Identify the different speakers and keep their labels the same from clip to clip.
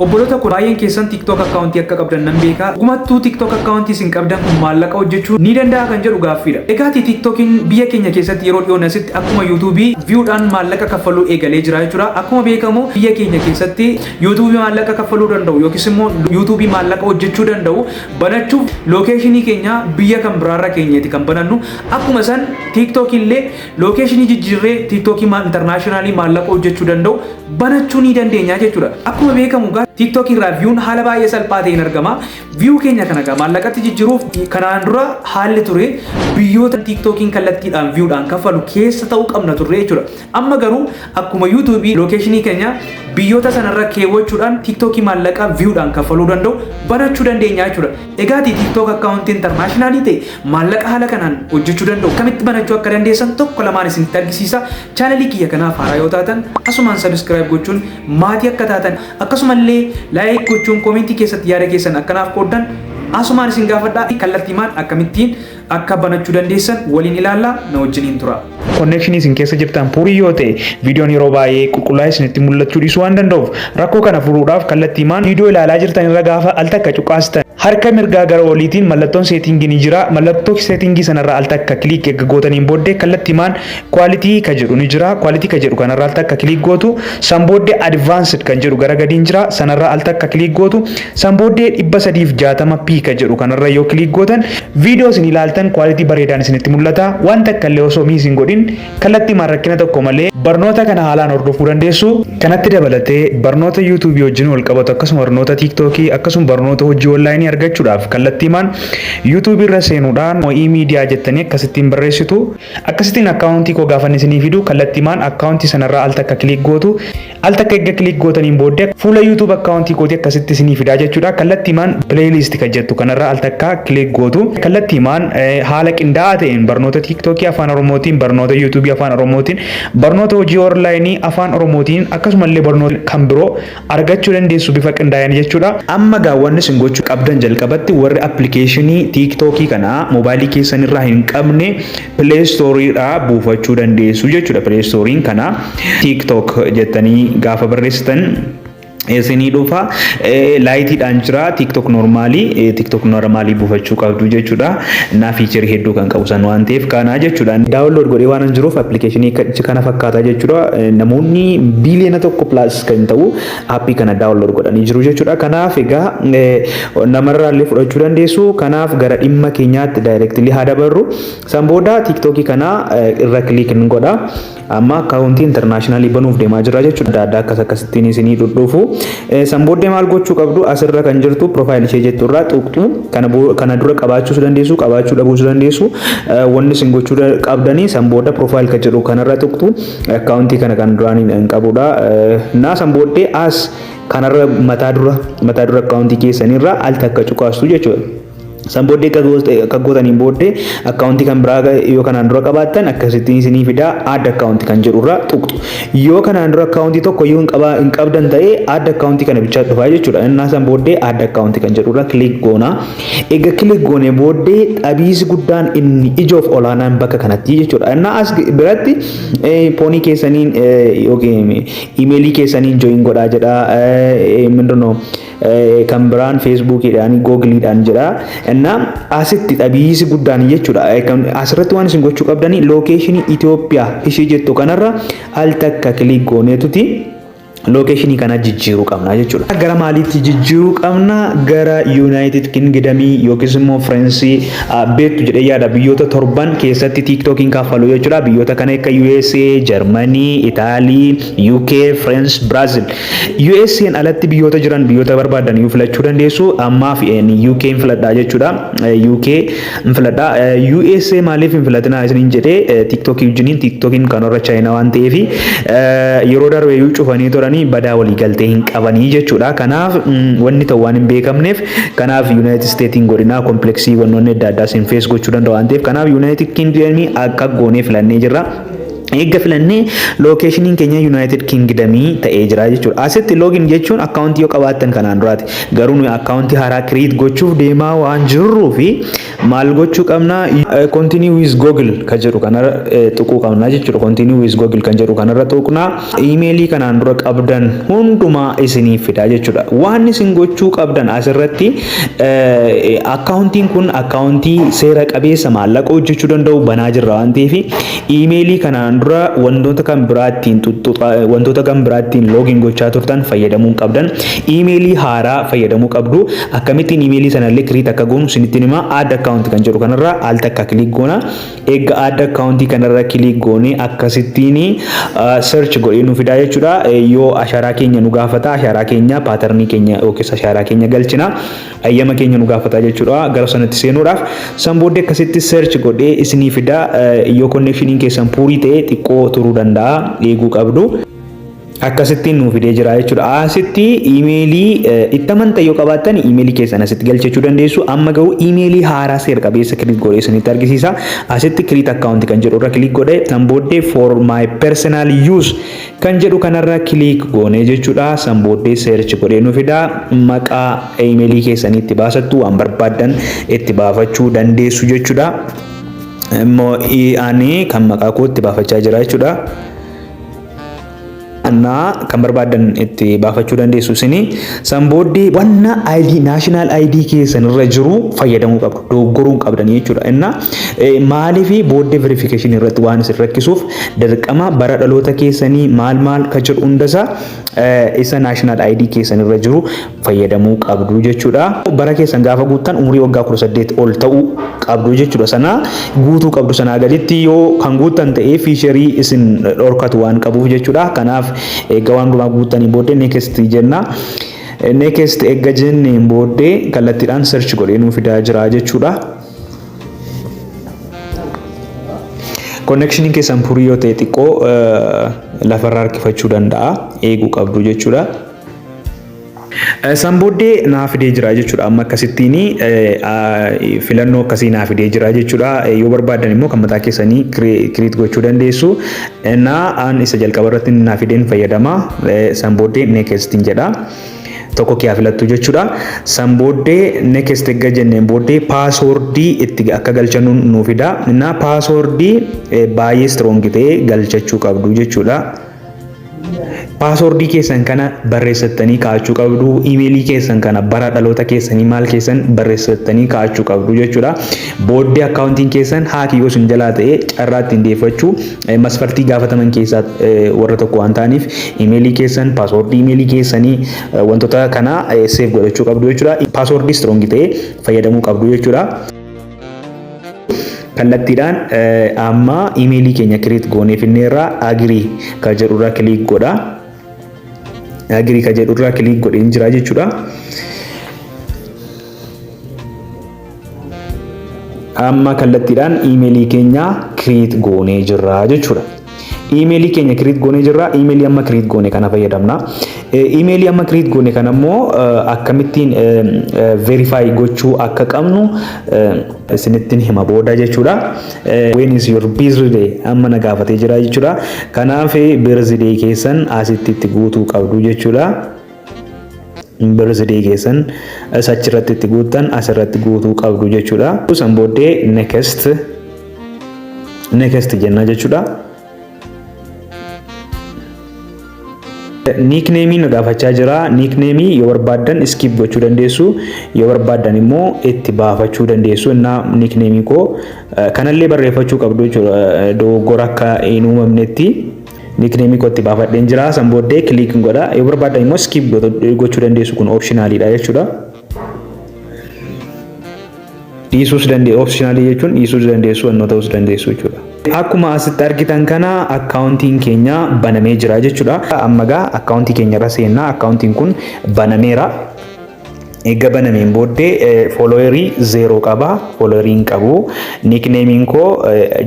Speaker 1: Obboloota koo, baay'een keessan TikTok akkaawuntii akka qabdan nan beeka. Dhugumattuu TikTok akkaawuntii isin qabdan kun maallaqa hojjechuu ni danda'a kan jedhu gaaffiidha. Egaati TikTokiin biyya keenya keessatti yeroo dhiyoon asitti akkuma YouTubeii viewdhaan maallaqa kaffaluu eegalee jira jechuudha. Akkuma beekamu biyya keenya keessatti YouTubeii maallaqa kaffaluu danda'u yookiis immoo YouTubeii maallaqa hojjechuu danda'u banachuuf locationii keenya biyya kan biraarra keenyeeti kan banannu. Akkuma san TikTokii illee locationii jijjiirree TikTokii internationalii maallaqa hojjechuu danda'u banachuu ni dandeenya jechuudha. Akkuma beekamu gaa TikTok irraa viewun haala baay'ee salphaa ta'een argama. View keenya kana gaa maallaqatti jijjiiruuf kanaan dura haalli ture biyyoota TikTokiin kallattiidhaan viewdhaan kaffalu keessa ta'uu qabna turre jechuudha. Amma garuu akkuma YouTubeii locationii keenya biyyoota sanarra keewwachuudhaan TikTokii maallaqa viewdhaan kaffaluu danda'u banachuu dandeenya jechuudha. Egaati TikTok akkaawuntii internationalii ta'e maallaqa haala kanaan hojjechuu danda'u kamitti banachuu akka dandeessan tokko lamaan isinitti argisiisa. Chaanalii kiyya kanaaf haaraa yoo taatan asumaan subscribe gochuun maatii akka taatan, akkasumallee like gochuun commentii keessatti yaada keessan akkanaaf qooddan asumaan isin gaafadhaa. Kallattiimaan akkamittiin akka banachuu dandeessan waliin ilaallaa, na wajjiniin tura.
Speaker 2: Connectionii isin keessa jirtan poorii yoo ta'e, viidiyoon yeroo baay'ee qulqullaa'ee isinitti mul'achuu dhiisuu waan danda'uuf, rakkoo kana furuudhaaf kallattiimaan viidiyoo ilaalaa jirtan irra gaafa al takka cuqaastan harka mirgaa gara oliitiin mallattoon settingii ni jira. Mallattoo settingii sanarra al takka click eegga gootaniin booddee kallattiimaan quality ka jedhu ni jira. Quality ka jedhu kanarra al takka click gootu. San booddee advanced kan jedhu gara gadiin jira. Sanarra al takka click gootu. San booddee 360 p ka jedhu kanarra yoo click gootan, viidiyoo isin ilaaltan quality bareedaan isinitti mul'ata. Waan takka illee osoo miss hin godhin kallattiimaan rakkina tokko malee barnoota kana haalaan hordofuu dandeessu. Kanatti dabalatee barnoota YouTubeii wajjin wal qabatu, akkasuma barnoota TikTokii, akkasuma barnoota hojii onlineii argachuudhaaf kallattiimaan YouTubeii irra seenuudhaan Mo'ii Miidiyaa jettanii akkasittiin barreessitu. Akkasittiin akkaawuntii koo gaafa isinii fidu, kallattiimaan akkaawuntii sanarraa al takka click gootu. Al takka erga click gootaniin booddee fuula YouTube akkaawuntii kootii akkasitti isinii fidaa jechuudha. Kallattiimaan playlist kan jettu kanarraa al takka click gootu. Kallattiimaan haala qindaa'aa ta'een barnoota TikTokii afaan Oromootiin, barnoota YouTubeii afaan Oromootiin, barnoota hojii onlineii afaan Oromootiin, akkasumallee barnoota kan biroo argachuu dandeessu bifa qindaa'een jechuudha. Amma gaawwanni isin gochuu qabdan, jalqabatti warri applicationii TikTokii kana moobaayilii keessan irraa hin qabne Play Storeiidhaa buufachuu dandeessu jechuudha. Play Storeiin kana TikTok jettanii gaafa barreessitan isinii dhufa. Liteiidhaan jira. TikTok normalii, TikTok normalii buufachuu qabdu jechuudha. Naa featureii hedduu kan qabu san waan ta'eef kana jechuudha. Download godhee waan jiruuf applicationii kana fakkaata jechuudha. Namoonni biiliyoona 1 plus kan ta'u appii kana download godhanii jiru jechuudha. Kanaaf egaa namarraa illee fudhachuu dandeessu. Kanaaf gara dhimma keenyaatti directly haa dabarru. San booda TikTokii kana irra click godha. Amma akkaawuntii internationalii banuuf deemaa jira jechuudha. Adda addaa akkas akkasittiin isinii dhudhuufu. San booddee maal gochuu qabdu? Asirra kan jirtu profile ishee jettu irraa tuqxu. Kana dura qabaachuus dandeessu, qabaachuu dhabuus dandeessu. Wanni isin gochuu qabdanii san booda profile kan jedhu kanarra tuqxu. Akkaawuntii kana kan duraan hin qabudha. Naa san booddee as kanarra mataa dura akkaawuntii keessanirra al takka cuqaastu jechuudha. San booddee akka gootaniin booddee akkaawuntii kan biraa yoo kanaan dura qabaattan akkasittiin isinii fidaa, add account kan jedhu irraa tuqxu. Yoo kanaan dura akkaawuntii tokko iyyuu hin qabdan ta'ee, add account kana bichaa dhufaa jechuudha. Innaa san booddee add account kan jedhu irra click goona. Egaa click goone booddee xabiisi guddaan inni ijoof olaanaan bakka kanatti jechuudha. Innaa as biratti phoneii keessaniin yookiin emailii keessaniin join godhaa jedha. Mindunoo kan biraan Facebookiidhaan, Googleiidhaan jedha. Innaa asitti xabiisi guddaan jechuudha. Asirratti waan isin gochuu qabdanii locationii Itoophiyaa ishee jettu kanarra al takka click gooneetuti locationii kana jijjiiruu qabna jechuudha. Gara maaliitti jijjiiruu qabna? Gara United Kingdomii yookiis immoo Firaansii beektu jedhee yaada, biyyoota torban keessatti TikTokiin kaffalu jechuudha. Biyyoota kana akka USA, Germany, Itaalii, UK, France, Brazil. USA'n alatti biyyoota jiran biyyoota barbaadan iyyuu filachuu dandeessu. Ammaaf UK hin filadhaa jechuudha. UK hin filadhaa. USA maaliif hin filatinaa isiniin jedhee, TikTokii wajjiniin TikTokiin kan warra Chaayinaa waan ta'eef yeroo darbe iyyuu cufanii turanii badaa walii galtee hin qabanii jechuudha. Kanaaf wanni ta'u waan hin beekamneef, kanaaf United States godhinaa complexii wannoonni adda addaa sin face gochuu danda'u waan ta'eef, kanaaf United Kingdom akka goonee filannee jirra. Eegga filannee locationiin keenya United Kingdomii ta'ee jira jechuudha. Asitti login jechuun akkaawuntii yoo qabaattan kanaan duraati. Garuu nuyi akkaawuntii haaraa create gochuuf deemaa waan jirruu fi maal gochuu qabna? Continue with Google kan jedhu kanarra tuquu qabna jechuudha. Continue with Google kan jedhu kanarra tuqna. Iimeelii kanaan dura qabdan hundumaa isiniif fida jechuudha. Waan isin gochuu qabdan asirratti, akkaawuntiin kun akkaawuntii seera qabeessa maallaqa hojjechuu danda'u banaa jirra waan ta'eef, iimeelii kanaan dura wantoota kan biraattiin login gochaa turtan fayyadamuu qabdan. Iimeelii haaraa fayyadamuu qabdu. Akkamittiin iimeelii sanallee create akka goonu isinitti hima. Add account kan jedhu kanarra al takka click goona. Eegga add account kanarra click goone, akkasittiin search godhee nu fidaa jechuudha. Yoo ashaaraa keenya nu gaafata, ashaaraa keenya, patternii keenya yookiis ashaaraa keenya galchina, ayyama keenya nu gaafata jechuudha gara sanatti seenuudhaaf. San booddee akkasitti search godhee isinii fida. Yoo connectioniin keessan poorii ta'e xiqqoo turuu danda'a, eeguu qabdu. Akkasittiin nuu fidee jira jechuudha. Asitti iimeelii itti amantan yoo qabaattan iimeelii keessan asitti galchachuu dandeessu. Amma garuu iimeelii haaraa seera qabeessa create godhee isinitti argisiisa. Asitti create account kan jedhu irra click godhee, san booddee for my personal use kan jedhu kanarra click goonee jechuudha. San booddee search godhee nu fida. Maqaa iimeelii keessanii itti baasattu, waan barbaaddan itti baafachuu dandeessu jechuudha. Immoo ani kan maqaa koo itti baafachaa jira jechuudha. Annaa kan barbaadan itti baafachuu dandeessu isini. San booddee wanna ID, national ID keessan irra jiru fayyadamuu qabdu, dogoggoruu hin qabdanii jechuudha. Inna maaliif booddee verification irratti waan isin rakkisuuf, dirqama bara dhaloota keessanii maal maal ka jedhu hundasaa isa national ID keessan irra jiru fayyadamuu qabdu jechuudha. Bara keessan gaafa guuttan umurii waggaa 18 ol ta'uu qabdu jechuudha. Sana guutuu qabdu. Sanaa gaditti yoo kan guuttan ta'ee featurii isin dhorkatu waan qabuuf jechuudha. Kanaaf eegga waan hundumaa guuttanii booddee next jenna. Next eegga jenneen booddee kallattiidhaan search godhee nuu fidaa jira jechuudha. Connectioniin keessan poorii yoo ta'e xiqqoo lafarraa harkifachuu danda'a, eeguu qabdu jechuudha. San booddee naa fidee jira jechuudha. Amma akkasittiin filannoo akkasii naa fidee jira jechuudha. Yoo barbaadan immoo kan mataa keessanii create gochuu dandeessu. Naa an isa jalqaba irratti naa fideen fayyadama. San booddee nextiin jedha. Tokko kiyaa filattu jechuudha. San booddee next eegga jenneen booddee passwordii itti akka galchannu nuu fida. Innaa passwordii baay'ee strong ta'e galchachuu qabdu jechuudha. Passwordii keessan kana barreessattanii kaa'achuu qabdu. Iimeelii keessan kana, bara dhaloota keessanii, maal keessan barreessattanii kaa'achuu qabdu jechuudha. Booddee akkaawuntiin keessan hackii yoo isin jalaa ta'e carraa ittiin deeffachuu masfartii gaafataman keessaa warra tokko waan ta'aniif, iimeelii keessan, passwordii iimeelii keessanii, wantoota kana save godhachuu qabdu jechuudha. Passwordii strong ta'e fayyadamuu qabdu jechuudha. Kallattiidhaan amma iimeelii keenya create goonee finneerraa agree kan jedhurraa click godha. Agree kan jedhurraa click godheen jira jechuudha. Amma kallattiidhaan iimeelii keenya create goonee jirra jechuudha. Iimeelii keenya create goonee jirra. Iimeelii amma create goone kana fayyadamna. Iimeelii amma create goone kana immoo akkamittiin verify gochuu akka qabnu isinittiin hima booda jechuudha. When is your birthday amma na gaafatee jira jechuudha. Kanaaf birthday keessan asitti itti guutuu qabdu jechuudha. Birthday keessan achirratti itti guuttan asirratti guutuu qabdu jechuudha. San booddee next, next jenna jechuudha. Nicknameii nu gaafachaa jira. Nicknameii yoo barbaaddan skip gochuu dandeessu. Yoo barbaaddan immoo itti baafachuu dandeessu. Innaa nicknameii koo kanallee barreeffachuu qabdu jechuudha. Dogoggora akka hin uumamnetti nicknameii koo itti baafadheen jira. San booddee click godha. Yoo barbaaddan immoo skip gochuu dandeessu, kun optionaliidha jechuudha. Dhiisuus dandeessu, optionalii jechuun dhiisuus dandeessu, wannoo ta'uus dandeessu jechuudha. Akkuma asitti argitan kana akkaawuntiin keenya banamee jira jechuudha. Amma gaa akkaawuntii keenya irra seennaa, akkaawuntiin kun banameera. Eegga banameen booddee followerii 0 qaba. Followerii hin qabu. Nicknameiin koo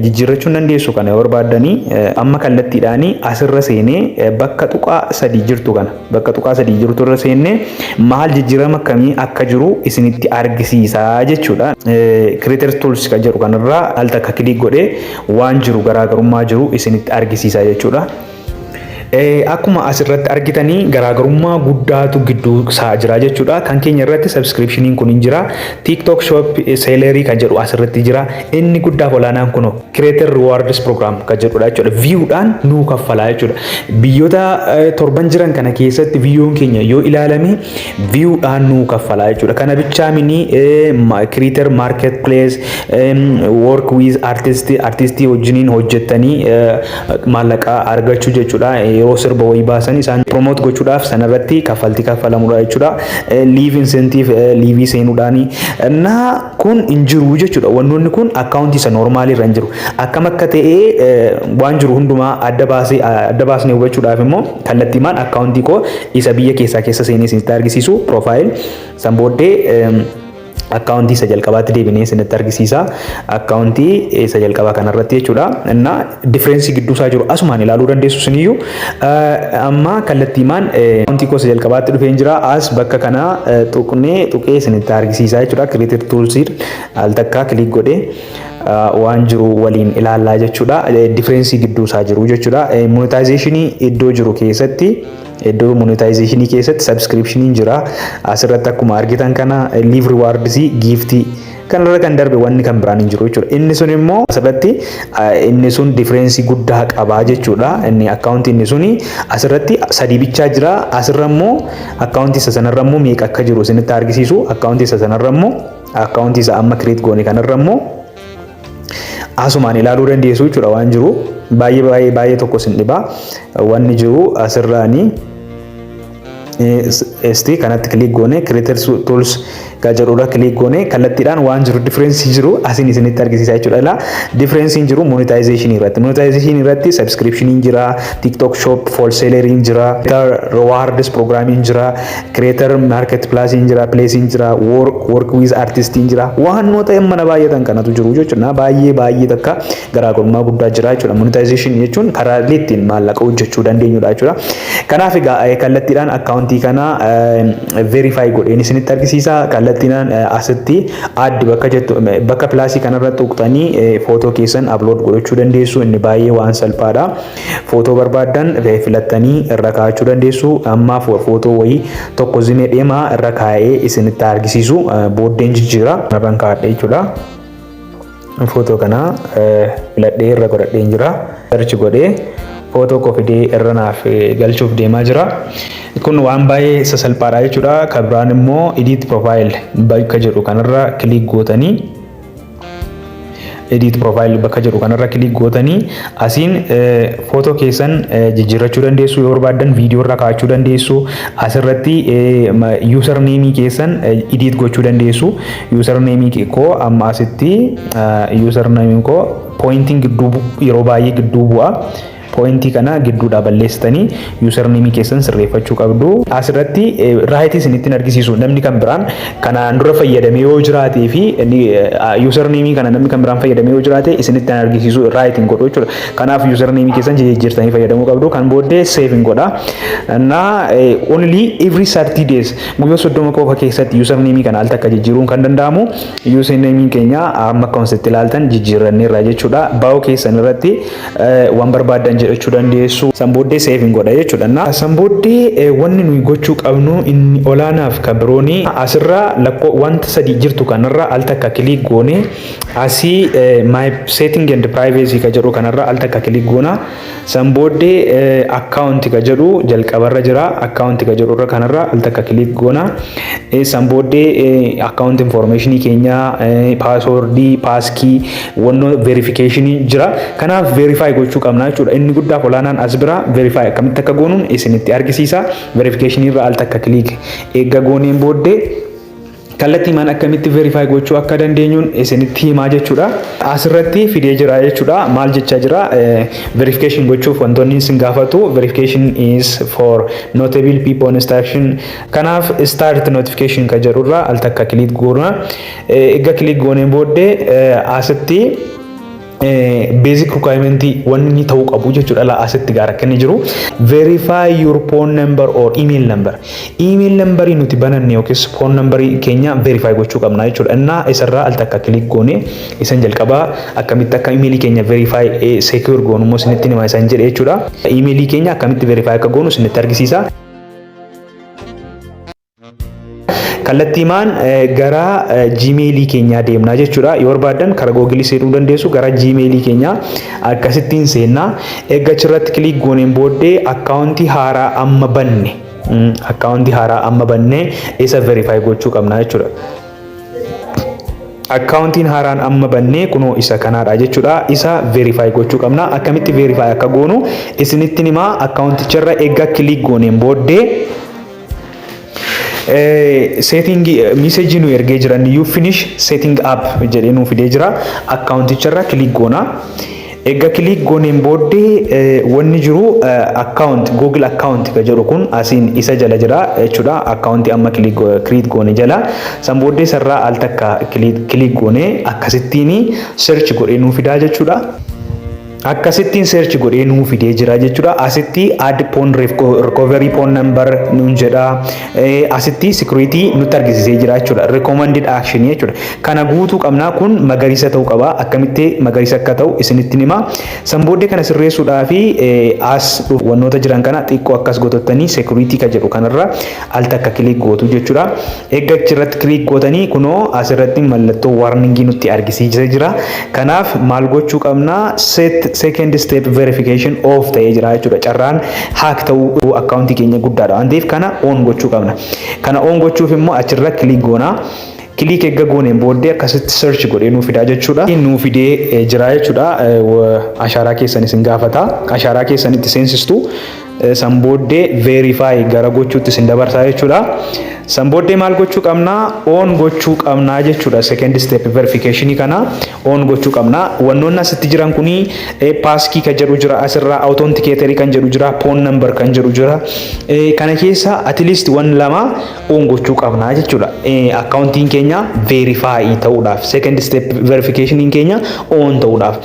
Speaker 2: jijjiirrachuu hin dandeessu kana yoo barbaaddanii. Amma kallattiidhaanii asirra seenee bakka tuqaa sadii jirtu kana, bakka tuqaa sadii jirtu irra seennee maal jijjiirama akkamii akka jiru isinitti argisiisaa jechuudha. Creator Tools kan jedhu kanarraa al takka click godhee waan jiru, garaagarummaa jiru isinitti argisiisaa jechuudha. Akkuma asirratti argitanii garaagarummaa guddaatu gidduu isaa jira jechuudha. Kan keenya irratti subscriptioniin kun hin jira. TikTok Shop Sellerii kan jedhu asirratti jira. Inni guddaaf olaanaan kun Creator Rewards Program kan jedhudha jechuudha. Viewdhaan nuu kaffalaa jechuudha. Biyyoota torban jiran kana keessatti viewon keenya yoo ilaalame viewdhaan nuu kaffalaa jechuudha. Kana bichaa mini, Creator Marketplace, Work with Artist, artistii wajjiniin hojjettanii maallaqa argachuu jechuudha. Yeroo sirba wayii baasan isaan promote gochuudhaaf sanarratti kaffaltii kaffalamudha jechuudha. Live incentive, liveii seenuudhaani. Na kun hin jiru jechuudha. Wantoonni kun akkaawuntii isa normalii irra hin jiru. Akkam akka ta'e waan jiru hundumaa adda baasee adda baasnee hubachuudhaaf immoo kallattiimaan akkaawuntii koo isa biyya keessaa keessa seenee isinitti argisiisu. Profile, san booddee akkaawuntii isa jalqabaatti deebinee isinitti argisiisa. Akkaawuntii isa jalqabaa kanarratti jechuudha. Inna differenceii gidduu isaa jiru asumaan ilaaluu dandeessu isiniyyuu. Amma kallattiimaan akkaawuntii koo isa jalqabaatti dhufeen jira. As bakka kana tuqnee tuqee isinitti argisiisa jechuudha. Creator Tools al takkaa click godhee waan jiru waliin ilaallaa jechuudha. Differenceii gidduu isaa jiru jechuudha. Monetizationii iddoo jiru keessatti, iddoo monetizationii keessatti subscriptioniin jira. Asirratti akkuma argitan kana live rewards, giftii kanarra kan darbe wanni kan biraan hin jiru jechuudha. Inni sun immoo asirratti inni sun differenceii guddaa qabaa jechuudha. Inni akkaawuntii inni suni asirratti sadii bichaa jira. Asirra immoo akkaawuntii isa sanarra immoo meeqa akka jiru isinitti argisiisu. Akkaawuntii isa sanarra immoo, akkaawuntii isa amma create goone kanarra immoo asumaan ilaaluu dandeessu jechuudha waan jiru. Baay'ee baay'ee baay'ee tokko isin dhiba. Wanni jiru asirraanii esti kanatti click goone, Creator Tools kan jedhudha click goone, kallattiidhaan waan jiru, differenceii jiru asin isinitti argisiisa jechuudha. Ilaa, differenceiin jiru monetization irratti. Monetization irratti subscriptioniin jira, TikTok Shop for selleriin jira, rewards programmiin jira, Creator Marketplacein jira, placein jira, work with artistiin jira. Wantoota mana baay'atan kanatu jiru jechuudha. Baay'ee baay'ee takka garaagarummaa guddaa jira jechuudha. Monetization jechuun karaalee ittiin maallaqa hojjechuu dandeenyudha jechuudha. Kanaaf egaa kallattiidhaan akkaawuntii kana verify godheen isinitti argisiisa. Kallattiidhaan asitti add bakka jettu, bakka plusii kanarra tuqxanii footoo keessan upload godhachuu dandeessu. Inni baay'ee waan salphaadha. Footoo barbaaddan filattanii irra kaa'achuu dandeessu. Amma footoo wayii tokko zimee deemaa irra kaa'ee isinitti argisiisu, booddeen jijjiira. Irraan kaa'adhe jechuudha. Footoo kana filadhee irra godhadheen jira. Search godhee footoo koo fidee irra naaf galchuuf deemaa jira. Kun waan baay'ee sasalphaadha jechuudha. Kan biraan immoo edit profile bakka jedhu kanarra click gootanii, edit profile bakka jedhu kanarra click gootanii asiin footoo keessan jijjiirrachuu dandeessu, yoo barbaaddan viidiyoo irra kaa'achuu dandeessu. Asirratti usernameii keessan edit gochuu dandeessu. Usernameii koo amma asitti usernameiin koo pointiin gidduu yeroo baay'ee gidduu bu'a. Pointii kana gidduudhaa balleessitanii usernameii keessan sirreeffachuu qabdu. Asirratti rightii isinitti argisiisu, namni kan biraan kanaan dura fayyadamee yoo jiraatee fi usernameii kana namni kan biraan fayyadamee yoo jiraate isinitti argisiisu, rightiin godhu jechuudha. Kanaaf usernameii keessan jijjiirtanii fayyadamuu qabdu. Kan booddee save hin godha. Na only every 30 days, guyyaa 30 qofa keessatti usernameii kana al takka jijjiiruun kan danda'amu. Usernameiin keenya amma akka wanti ilaaltan jijjiirranneerra jechuudha. Bio keessan irratti waan barbaaddan jedhachuu dandeessu. San booddee save hin godha jechuudha. Na san booddee wanni nuyi gochuu qabnu inni olaanaaf kan birooni asirra lakkoo wanta sadii jirtu kanarra al takka click goone, asii my setting and privacy ka jedhu kanarra al takka click goona. San booddee account ka jedhu jalqabarra jira. Account ka jedhu irra kanarra al takka click goona. San booddee account information keenya, passwordii, passkey, wannoo verification jira. Kanaaf verify gochuu qabna jechuudha. Inni guddaaf olaanaan as bira verify akkamitti akka goonuun isinitti argisiisa. Verification irra al takka click eegga gooneen booddee Kallattiimaan akkamitti verify gochuu akka dandeenyuun isinitti himaa jechuudha. Asirratti fidee jira jechuudha. Maal jechaa jira? Verification gochuuf wantoonni isin gaafatu, verification is for notable people instruction. Kanaaf start notification kan jedhurra al takka click goona. Egaa click gooneen booddee asitti basic requirement wanni inni ta'uu qabu jechuudha. La, asitti gaara akka inni jiru, verify your phone number or email number. Email number nuti bananne yookiis phone number keenya verify gochuu qabna jechuudha. Innaa isarraa al takka click goone, isan jalqabaa akkamitti akka emailii keenya verify secure goonu immoo isinitti hima isan jedhe jechuudha. Emailii keenya akkamitti verify akka goonu isinitti argisiisa. Kallattiimaan gara Gmailii keenyaa deemnaa jechuudha. Yoo barbaaddan karaa Googleii seenuu dandeessu, gara Gmailii keenyaa akkasittiin seennaa. Eegga achirratti click gooneen booddee akkaawuntii haaraa amma banne isa verify gochuu qabna jechuudha. Akkaawuntiin haaraan amma bannee kunoo isa kanaadha jechuudha. Isa verify gochuu qabna. Akkamitti verify akka goonu isinitti himaa. Akkaawunticharra eegga click gooneen booddee setting messageii nu ergee jiran, "You finish setting up" jedhee nu fidee jira. Akkaawunticharra click goona. Egaa click gooneen booddee wanni jiru account, Google account kan jedhu kun asiin isa jala jira jechuudha. Akkaawuntii amma create goone jala. San booddee sarraa al takka click goone, akkasittiin search godhee nuu fidaa jechuudha. Akkasittiin search godhee nuu fidee jira jechuudha. Asitti add phone recovery phone number nuun jedha. Asitti security nutti argisiisee jira jechuudha. Recommended action jechuudha. Kana guutuu qabnaa, kun magariisa ta'uu qaba. Akkamitti magariisa akka ta'u isinitti hima. San booddee kana sirreessuudhaa fi as wannoota jiran kana xiqqoo akkas gootottanii security kan jedhu kanarra al takka click gootu jechuudha. Eegga achirratti click gootanii, kunoo asirratti mallattoo warningii nutti argisiisee jira. Kanaaf maal gochuu qabnaa? Set second step verification off ta'ee jira jechuudha. Carraan hack ta'uu akkaawuntii keenya guddaadha waan ta'eef kana on gochuu qabna. Kana on gochuuf immoo achirra click goona. Click eegga gooneen booddee akkasitti search godhee nuu fidaa jechuudha. Nuu fidee jira jechuudha. Ashaaraa keessan isin gaafata. Ashaaraa keessan itti seensistu. San booddee verify gara gochuutti isin dabarsaa jechuudha. San booddee maal gochuu qabnaa? On gochuu qabnaa jechuudha. Second step verification kana on gochuu qabnaa. Wannoonni asitti jiran kuni passkey kan jedhu jira asirraa, authenticator kan jedhu jira, phone number kan jedhu jira. Kana keessa at least wan lama on gochuu qabnaa jechuudha. Akkaawuntiin keenya verify ta'uudhaaf, second step verification keenya on ta'uudhaaf.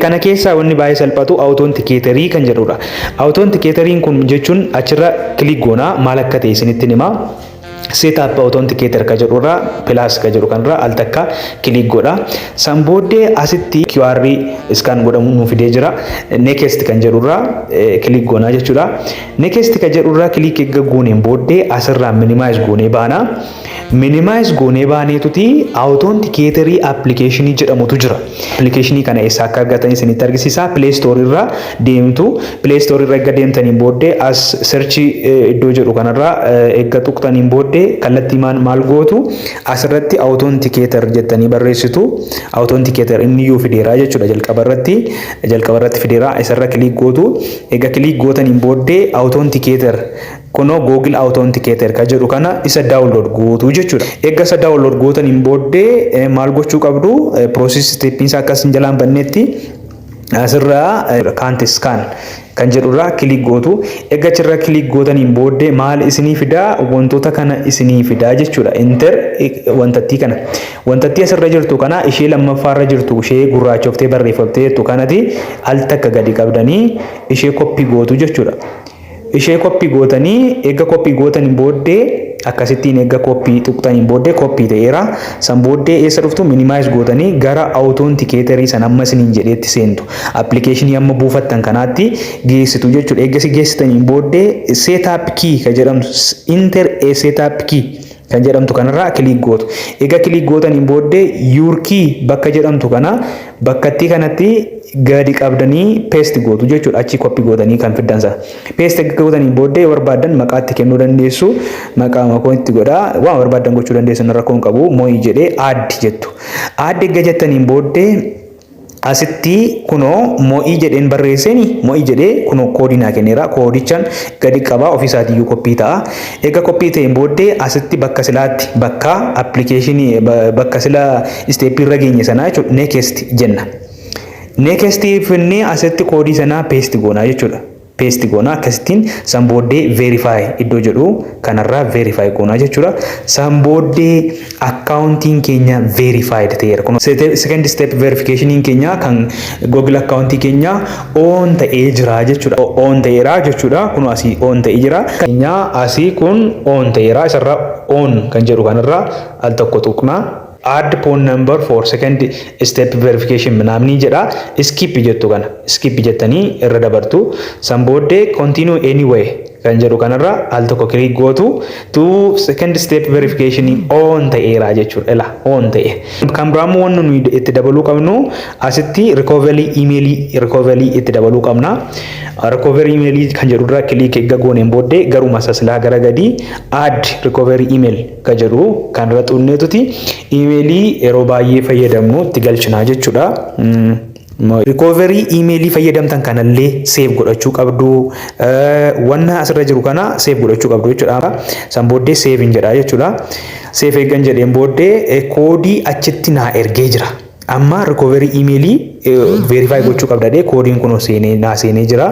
Speaker 2: Kana keessa wanni baay'ee salphatu authenticator kan jedhudha. Authenticatoriin kun jechuun achirra click goonaa, maal akka ta'e isinitti himaa. Setup authenticator ka jedhurra, plus ka jedhu kanarra al takka click godha. San booddee asitti QR scan godhamu nu fidee jira. Next kan jedhurra click goonaa jechuudha. Next ka jedhurra click eegga gooneen booddee asirraa minimize goonee baana. Minimize goonee baaneetuti authenticator application jedhamutu jira. Application kana eessa akka argatan isinitti argisiisa. Play Store irra deemtu. Play Store irra eegga deemtaniin booddee as search iddoo jedhu kanarra eegga tuqxaniin booddee kallattiimaan maal gootu? Asirratti authenticator jettanii barreessitu. Authenticator inni iyyuu fideera jechuudha jalqaba irratti. Jalqaba irratti fideera, isarra click gootu. Egaa click gootaniin booddee authenticator kunoo Google Authenticator ka jedhu kana isa download gootu jechuudha. Egaa isa download gootaniin booddee maal gochuu qabdu? Process steppiin isaa akkas hin jalaan bannetti asirraa kaanti scan kan jedhurraa click gootu. Egaa achirra click gootaniin booddee maal isinii fidaa? Wantoota kana isinii fidaa jechuudha. Enter wantattii kana. Wantattii asirra jirtu kana, ishee lammaffaarra jirtu, ishee gurraachoftee barreeffamtee jirtu kanati al takka gadi qabdanii ishee copy gootu jechuudha. Ishee copy gootanii, eega copy gootaniin booddee, akkasittiin eegga copy tuqxaniin booddee copy ta'eera. San booddee eessa dhuftu? Minimize gootanii gara authenticatorii san amma isiniin jedheetti seentu. Applicationii amma buufattan kanaatti geessitu jechuudha. Eegga si geessitaniin booddee setup key kan jedhamtu, enter a setup key kan jedhamtu kanarraa click gootu. Egaa click gootaniin booddee your key bakka jedhamtu kana bakkattii kanatti gadi qabdanii paste gootu jechuudha. Achii copy gootanii kan fiddan sana. Paste gootanii booddee yoo barbaaddan maqaatti kennuu dandeessu. Maqaa makoo itti godhaa. Waan barbaaddan gochuu dandeessu, rakkoo hin qabu. Moo'ii jedhee add jettu. Add eegga jettaniin booddee Asitti kunoo Mo'ii jedheen barreesseeni, Mo'ii jedhee kunoo koodii naa kenneera. Koodichaan gadi qabaa, ofiisaatiyyuu copy ta'a. Egaa copy ta'een booddee asitti bakka silaatti, bakka applicationii, bakka sila stepii irra geenye sanaa jechuudha, next jenna. Next finnee asitti koodii sanaa paste goonaa jechuudha. Paste goonaa akkasittiin. San booddee verify iddoo jedhu kanarraa verify goonaa jechuudha. San booddee accountiin keenya verified ta'eera. Kun second step verificationin keenya kan Google accountii keenya on ta'ee jira jechuudha. On ta'eera jechuudha. Kun asii on ta'ee jira. Keenya asii kun on ta'eera. Isarraa on kan jedhu kanarraa al tokko tuqnaa. Add phone number for second step verification ምናምን jedha. Skip jettu kana skip jettanii irra dabartu. San booddee continue anyway kan jedhu kanarra al tokko click gootu. To second step verification on ta'eera jechuudha. Ila on ta'e. Kan biraammoo wanni nuyi itti dabaluu qabnu, asitti recovery email, recovery itti dabaluu qabna. Recovery email kan jedhu irra click eegga gooneen booddee garuma saslaa gara gadii add recovery email kan jedhu kan irra xunneetuti emailii yeroo baay'ee fayyadamnu itti galchinaa jechuudha. Recovery emailii fayyadamtan kanallee save godhachuu qabdu. Wanna asirra jiru kana save godhachuu qabdu jechuudha. San booddee save hin jedha jechuudha. Save eeggan jedheen booddee koodii achitti naa ergee jira. Amma recovery emailii verify gochuu qabda. Koodiin kun seenee naa seenee jira.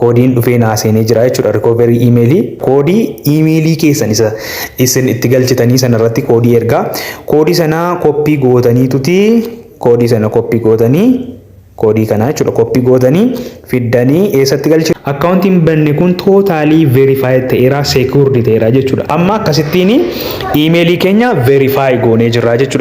Speaker 2: Koodiin dhufee naa seenee jira jechuudha. Recovery emailii, koodii emailii keessan isa isin itti galchitanii sanarratti koodii ergaa. Koodii sana copy gootaniituti, koodii sana copy gootanii, koodii kana jechuudha, copy gootanii fiddanii eessatti galchi? Accountiin banne kun totally verified ta'eera, secured ta'eera jechuudha. Amma akkasittiin emailii keenya verify goonee jirra jechuudha.